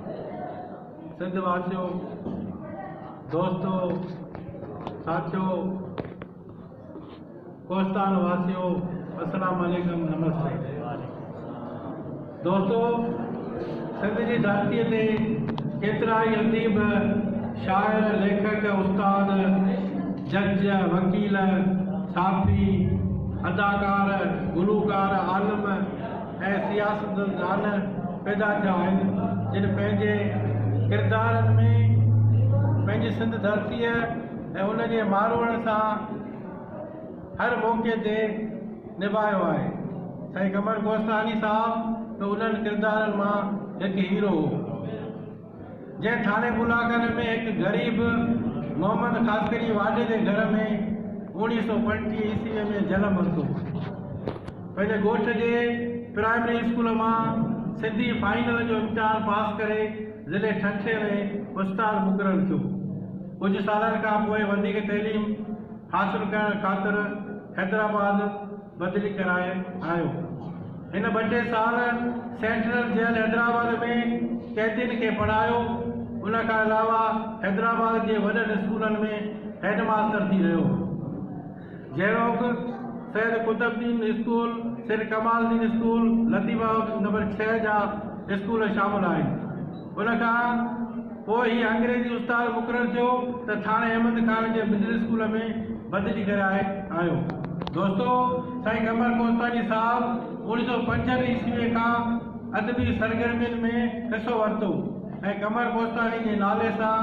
سنڌ واسيو، دوستو، ساٿيو، ڪوهستان واسيو، السلام عليڪم، نمستي. دوستو، سنڌ جي ڌرتيء تي ڪيترائي اديب، شاعر، ليکڪ، استاد، جج، وڪيل، صحافي، اداڪار، گلوڪار، عالم ۽ سياستدان پيدا ٿيا آهن، جن پنهنجي ڪردارن ۾ پنهنجي سنڌ ڌرتيء ۽ ان جي ماروئڙن سان هر موقعي تي نڀايو آهي. سائين قمر ڪوهستاني صاحب به انهن ڪردارن مان هڪ هيرو هو، جنهن ٿاڻي بولاخان ۾ هڪ غريب محمد خاصخيلي واڍي جي گهر ۾ 1935 عيسويء ۾ جنم ورتو. پنهنجي ڳوٺ جي پرائمري اسڪول مان سنڌي فائنل جو امتحان پاس ڪري ضلعي ٺٽي ۾ استاد مقرر ٿيو. ڪجهه سالن کان پوء وڌيڪ تعليم حاصل ڪرڻ خاطر حيدرآباد بدلي ڪرائي آيو. هن ٻه ٽي سال سينٽرل جيل حيدرآباد ۾ قيدين کي پڙهايو. ان کان علاوه حيدرآباد جي وڏن اسڪولن ۾ هيڊ ماستر ٿي رهيو. جهڙوڪ، Syed Qutb Uddin school, Sir Kamal Uddin school, Latifabad number 6 جا اسڪول شامل آهن. ان کان پوء هي انگريزي استاد مقرر ٿيو ته ٿاڻي احمد خان جي مڊل اسڪول ۾ بدلي ڪرائي آيو. دوستو! سائين قمر ڪوهستاني صاحب 1965 عيسويء کان ادبي سرگرمين ۾ حصو ورتو ۽ قمر ڪوهستاني جي نالي سان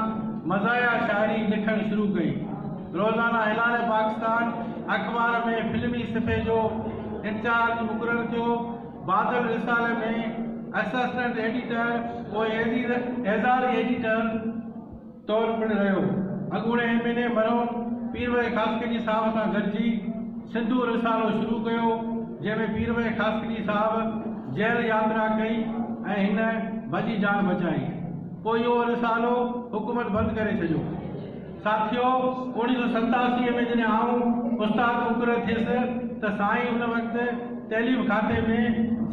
مزاحيه شاعري لکڻ شروع ڪئي. روزانه هلال پاڪستان اخبار ۾ فلمي صفحي جو انچارج مقرر ٿيو. بادل رسالي ۾ اسسٽنٽ ايڊيٽر پوء اعزازي ايڊيٽر طور پڻ رهيو. اڳوڻي ايم اين اي مرحوم پير ولي خاصخيلي صاحب سان گڏجي سنڌو رسالو شروع ڪيو، جنهن ۾ پير ولي خاصخيلي صاحب جيل ياترا ڪئي ۽ هن ڀڄي جان بچائي. پوء اهو رسالو حڪومت بند ڪري ڇڏيو. ساٿيو! 1987 ۾ جڏهن آئون استاد مقرر ٿيس ته سائين ان وقت تعليم کاتي ۾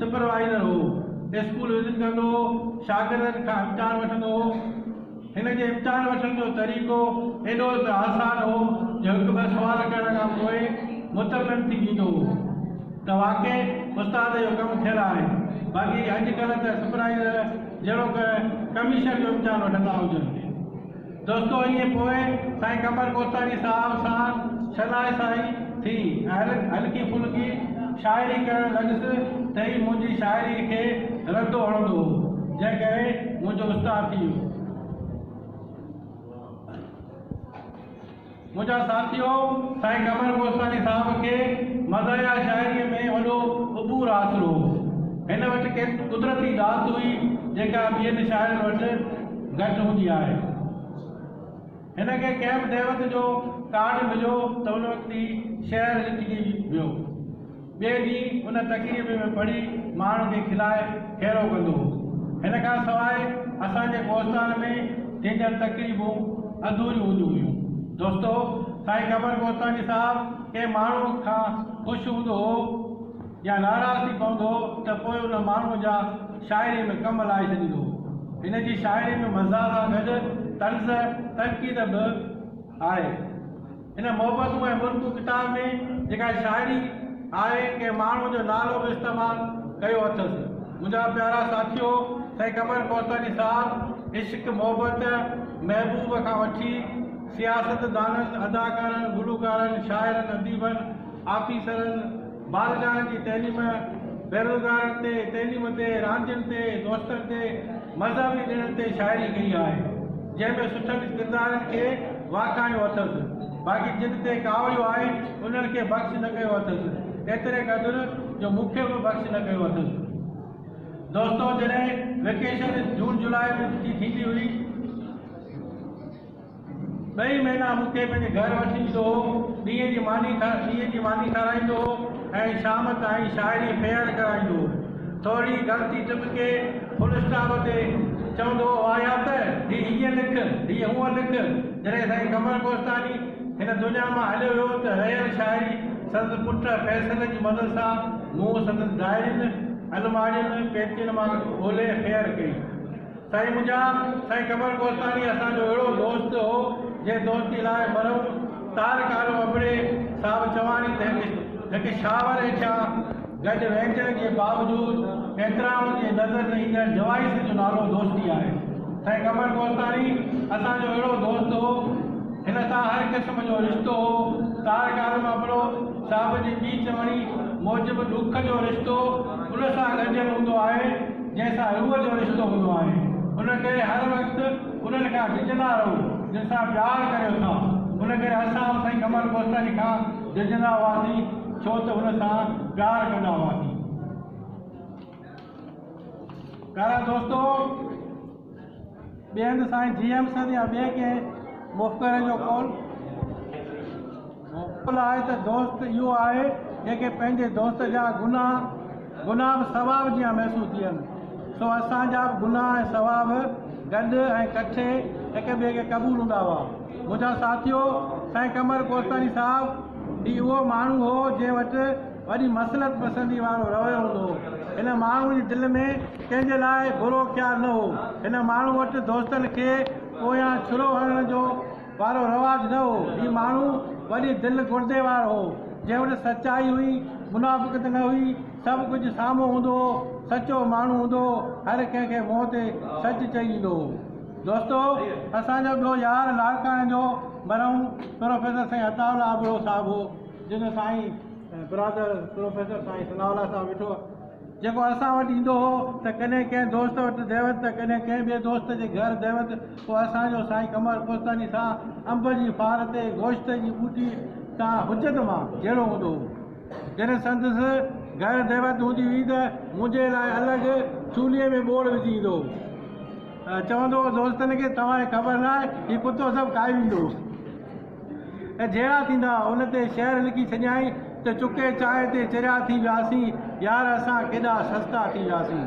سپروائيزر هو. اسڪول وزٽ ڪندو هو، شاگردن کان امتحان وٺندو هو. هن جي امتحان وٺڻ جو طريقو ايڏو ته آسان هو جو هڪ ٻه سوال ڪرڻ کان پوء مطمئن ٿي ويندو هو ته واقعي استاد جو ڪم ٿيل آهي. باقي اڄڪلهه ته سپروائيزر جهڙوڪ ڪميشن جو امتحان وٺندا هجن. دوستو ائين پوء سائين قمر ڪوهستاني صاحب سان شناسائي ٿي ۽ هلڪي ڦلڪي شاعري ڪرڻ لڳس ته هي منهنجي شاعري کي رندو هڻندو هو جنهن ڪري منهنجو استاد ٿي ويو. منهنجا ساٿيو سائين قمر ڪوهستاني صاحب کي مزاحيه شاعري ۾ وڏو عبور حاصل هو. هن وٽ قدرتي ڏات هئي جيڪا ٻين شاعرن وٽ گهٽ هوندي آهي. هن کي ڪنهن به دعوت جو ڪارڊ مليو ته ان وقت ئي شعر لکجي ويو. ٻئي ڏينهن ان تقريب ۾ پڙهي ماڻهن کي کلائي کيرو ڪندو هو. هن کان سواء اسان جي ڪوهستان ۾ ٿيندڙ تقريبون اڌوريون هونديون هيون. دوستو! سائين قمر ڪوهستاني صاحب ڪنهن ماڻهوء کان خوش هوندو هو يا ناراض ٿي پوندو هو ته پوء ان ماڻهوء جا شاعريء ۾ ڪم لاهي ڇڏيندو هو. هن جي شاعريء ۾ مزاح سان گڏ طنز، تنقيد به آهي. هن محبتون ۽ مرڪون ڪتاب ۾ جيڪا شاعري آهي ڪنهن ماڻهوء جو نالو به استعمال ڪيو اٿس. منهنجا پيارا ساٿيو! سائين قمر ڪوهستاني صاحب عشق، محبت، محبوب کان وٺي سياستدانن، اداڪارن، گلوڪارن، شاعرن، اديبن، آفيسرن، بالغارن جي تعليم، بيروزگارن تي، تعليم تي، راندين تي، دوستن تي، مذهبي ڏڻن تي شاعري ڪئي آهي، جنهن ۾ سٺن ڪردارن کي واکاڻيو اٿس، باقي جن تي ڪاوڙيو آهي، انهن کي بخش نه ڪيو اٿس، ايتري قدر جو مون کي به بخش نه ڪيو اٿس. دوستو جڏهن وئڪيشن جون جولاء ۾ جي ٿيندي هئي، ٻئي مهينا مون کي پنهنجي گهر وٺي ايندو هو، ڏينهن جي ماني کارائيندو هو ۽ شام تائين شاعري فيئر ڪرائيندو هو. ٿورڙي غلطي ٽٻڪي فل اسٽاپ تي چوندو هو واهيات، هي هيئن لک، هي هونئن لک. جڏهن سائين قمر ڪوهستاني هن دنيا مان هليو ويو ته رهيل شاعري سندس پٽ فيصل جي مدد سان مون سندس ڊائرين، الماڙين، پيتين مان ڳولي فيئر ڪئي. سائين منهنجا سائين قمر ڪوهستاني اسان جو اهڙو دوست هو، جنهن دوستي لاء مرحوم طارق عالم ابڙي صاحب چواڻي ته هڪ شاور هيٺيان گڏ وهنجڻ جي باوجود احترام جي نظر نه ايندڙ جوائس جو نالو دوستي آهي. سائين قمر ڪوهستاني اسان جو اهڙو دوست هو، هن سان هر قسم جو رشتو هو. طارق عالم ابڙو صاحب جي ٻي چوڻي موجب ڏک جو رشتو ان سان ڳنڍيل هوندو آهي، جنهن سان روح جو رشتو هوندو آهي. ان ڪري هر وقت انهن کان ڊڄندا رهو، جن سان پيار ڪريو ٿا. ان ڪري اسان به سائين قمر ڪوهستاني کان ڊڄندا هئاسين، ڇو ته هن سان پيار ڪندا هئاسين. پيارا دوستو! ٻئي هنڌ سائين جي ايم سيد يا ٻئي ڪنهن مفڪر جو قول آهي ته دوست اهو آهي جنهن کي پنهنجي دوست جا گناهه گناهه به ثواب جيان محسوس ٿين. سو اسان جا به گناهه ۽ ثواب گڏ ۽ ڪٺي هڪ ٻئي کي قبول هوندا هئا. منهنجا ساٿيو! سائين قمر ڪوهستاني صاحب هي اهو ماڻهو هو جنهن وٽ وڏي مصلحت پسندي وارو رويو هوندو هو. هن ماڻهوء جي دل ۾ ڪنهن جي لاء برو خيال نه هو. هن ماڻهوء وٽ دوستن کي پويان ڇرو هڻڻ جو وارو رواج نه هو. هي ماڻهو وڏي دل گردي وارو هو، جنهن وٽ سچائي هئي، منافقت نه هئي، سڀ ڪجهه سامهون هوندو هو، سچو ماڻهو هوندو هو، هر ڪنهن کي منهن تي سچ چئي ڏيندو هو. دوستو! اسان جو ٻيو يار لاڙڪاڻي جو مرحوم پروفيسر سائين عطاء الله ابڙو صاحب هو، جنهن جو سائين برادر پروفيسر سائين ثناء الله صاحب ويٺو جيڪو اسان وٽ ايندو هو ته ڪڏهن ڪنهن دوست وٽ دعوت ته ڪڏهن ڪنهن ٻئي دوست جي گهر دعوت. پوء اسان جو سائين قمر ڪوهستاني سان انب جي ڦار تي گوشت جي ٻوٽي تان حجت مان جهيڙو هوندو هو. جڏهن سندس گهر دعوت هوندي هئي ته منهنجي لاء الڳ چولي ۾ ٻوڙ وجهي ايندو هو. چوندو هو دوستن کي توهان کي خبر ناهي هي ڪتو سڀ کائي ويندو. ۽ جهيڙا ٿيندا هئا. ان تي شعر لکي ڇڏيائين ته چڪي چانهه تي چريا ٿي وياسين، يار اسان ڪيڏا سستا ٿي وياسين.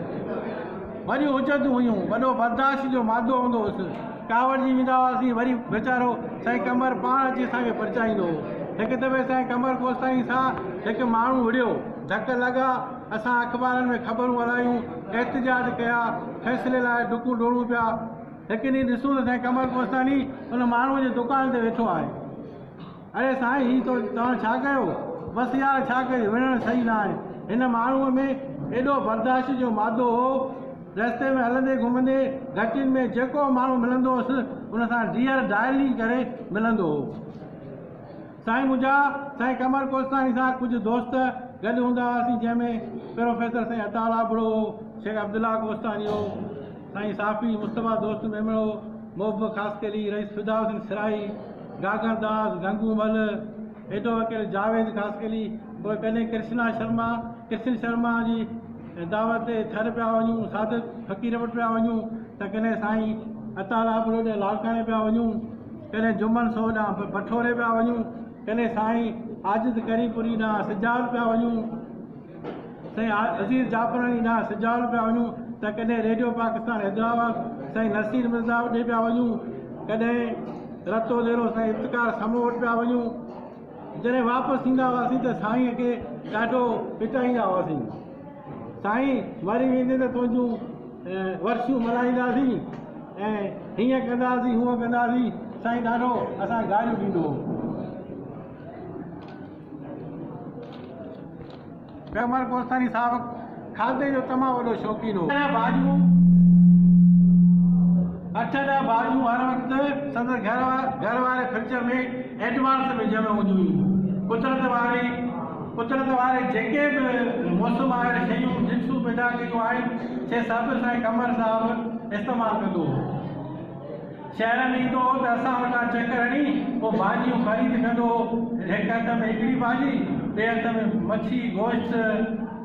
وڏيون حجتون هيون، وڏو برداشت جو مادو هوندو هوس. ڪاوڙجي ويندا هئاسين، وري ويچارو سائين قمر پاڻ اچي اسان کي پرچائيندو هو. هڪ دفعي سائين قمر ڪوهستاني سان هڪ ماڻهو وڙهيو، ڌڪ لڳا، اسان اخبارن ۾ خبرون هلايون، احتجاج ڪيا، فيصلي لاء ڊڪون ڊوڙون پيا. هڪ ڏينهن ڏسون ته سائين قمر ڪوهستاني ان ماڻهوء جي دڪان تي ويٺو آهي. اڙي سائين هي تو توهان ڇا ڪيو؟ بس يار ڇا ڪجي وڙهڻ صحيح نه آهي. هن ماڻهوء ۾ ايڏو برداشت جو مادو هو، رستي ۾ هلندي گهمندي گهٽين ۾ جيڪو ماڻهو ملندو هوس ان سان ڊيئر ڊارلنگ ڪري ملندو هو. سائين منهنجا سائين قمر ڪوهستاني سان ڪجهه دوست گڏ هوندا هئاسين جنهن ۾ پروفيسر سائين عطاء الله ابڙو هو، شيخ عبدالله ڪوهستاني هو، سائين صحافي مصطفيٰ دوست ميمڻ هو، محب خاصخيلي، رئيس فدا حسين سرائي، گاگهر داس، گنگو مل، ايڊووڪيٽ جاويد خاصخيلي، پوء ڪڏهن ڪرشنا شرما، ڪرشن شرما جي دعوت تي ٿر پيا وڃون، صادق فقير وٽ پيا وڃون ته ڪڏهن سائين عطاء الله ابڙو ڏي لاڙڪاڻي پيا وڃون. ڪڏهن جمن سو ڏانهن بٺوري پيا وڃون، ڪڏهن سائين عاجز ڪريمپوري ڏانهن سجاول پيا وڃون، سائين عزيز جعفراڻي ڏانهن سجاول پيا وڃون ته ڪڏهن ريڊيو پاڪستان حيدرآباد سائين نصير مرزا ڏي پيا وڃون، ڪڏهن رتو ديرو سائين افتخار سمون وٽ پيا وڃون. جڏهن واپس ايندا هئاسين ته سائينء کي ڏاڍو پٽائيندا هئاسين. سائين مري ويندين ته تنهنجون ورسيون ملهائينداسين ۽ هيئن ڪنداسين هونئن ڪنداسين. سائين ڏاڍو اسان کي گاريون ڏيندو هو. قمر ڪوهستاني صاحب کاڌي جو تمام وڏو شوقين هو. ڀاڄيون اٺ ڏهه ڀاڄيون هر وقت سندس گهر واري فرج ۾ ايڊوانس ۾ جمع هونديون هيون. قدرت واري قدرت واري جيڪي به موسم آهر شيون جنسون پيدا ڪيون آهن سي سڀ سائين قمر صاحب استعمال ڪندو هو. شهر ۾ ايندو هو ته اسان وٽان چڪر هڻي پوء ڀاڄيون خريد ڪندو هو. هڪ هٿ ۾ هڪڙي ڀاڄي، ٻئي هٿ ۾ مڇي، گوشت،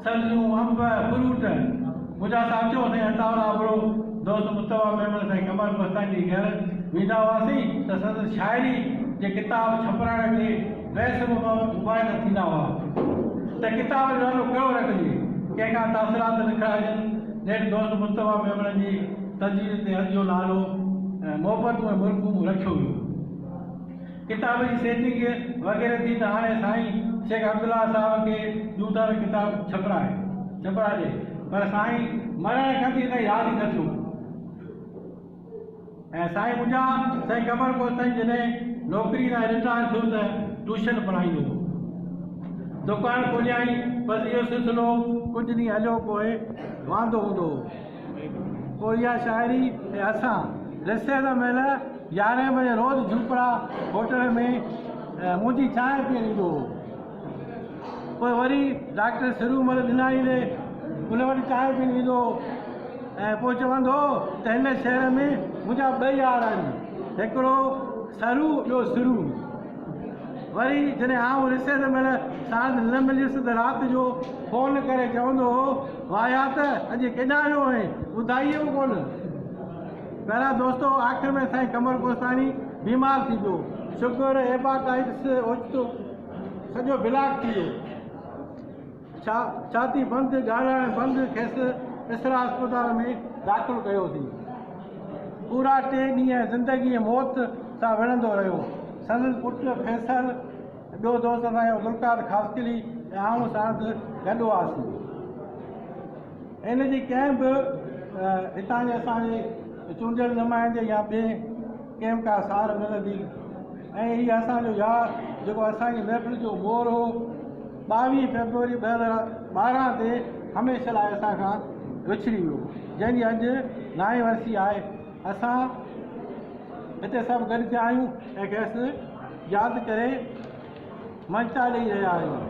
سبزيون، انب، فروٽ. منهنجا ساٿيو سائين عطاء الله ابڙو، دوست مصطفيٰ ميمڻ سائين قمر ڪوهستاني جي گهر ويندا هئاسين ته سندس شاعري جي ڪتاب ڇپرائڻ تي بحث مباحثا ٿيندا هئا ته ڪتاب جو نالو ڪهڙو رکجي، ڪنهن کان تاثرات لکرائجن. نيٺ دوست مصطفيٰ ميمڻ جي تجويز تي اهو نالو محبتون ۽ مرڪون رکيو ويو. ڪتاب جي سيٽنگ وغيره ٿي ته هاڻي سائين شيخ عبدالله صاحب کي ڏيون ٿا ته ڪتاب ڇپرائي ڇپرائجي پر سائين مرڻ کان تائين راضي نه ٿيو. ۽ سائين منهنجا سائين قمر ڪوستاني جڏهن نوڪري تان رٽائر ٿيو ته ٽيوشن پڙهائيندو هو. دڪان کوليائين بس اهو سلسلو ڪجهه ڏينهن هليو پوء واندو هوندو هو. پوء اها شاعري ۽ اسان رسيس مهل يارهين بجي روز جهوپڙا هوٽل ۾ منهنجي چانهه پيئڻ ايندو هو. پوء وري ڊاڪٽر سرومل ڏناڻي ڏي ان وٽ چانهه پيئڻ ويندو هو ۽ پوء چوندو هو ته هن شهر ۾ منهنجا ٻه يار آهن، هڪڙو سرو ٻيو سرو. وري جڏهن آئون رسيس مهل ساڻس نه مليس ته رات جو فون ڪري چوندو هو، واهيات اڄ ڪيڏانهن ويو هئين، ٻڌايئي به ڪونه. پيارا دوستو آخر ۾ سائين قمر ڪوستاني بيمار ٿي پيو، شگر، هيپاٽائٽس، اوچتو سڄو بلاڪ ٿي ويو. ڇاتي بند، ڳالهائڻ بند، کيس اسرا اسپتال ۾ داخل ڪيوسين. پورا ٽي ڏينهن زندگي ۽ موت سان وڙهندو رهيو. سندس پٽ فيصل، ٻيو دوست اسان جو ذوالفقار خاصخيلي ۽ آئون ساڻس گڏ هئاسين. ان جي ڪنهن به هتان جي اسان جي چونڊيل نمائندي يا ٻئي ڪنهن به ڪا سار نه لڌي ۽ هي اسان جو يار جيڪو اسان جي محفل جو مور هو 22 فيبروري 2012 تي هميشه لاء اسان کان وڇڙي ويو جنهن جي اڄ نائين ورسي آهي. اسان هتي سڀ گڏ ٿيا آهيون ۽ کيس ياد ڪري مڃتا ڏئي رهيا آهيون.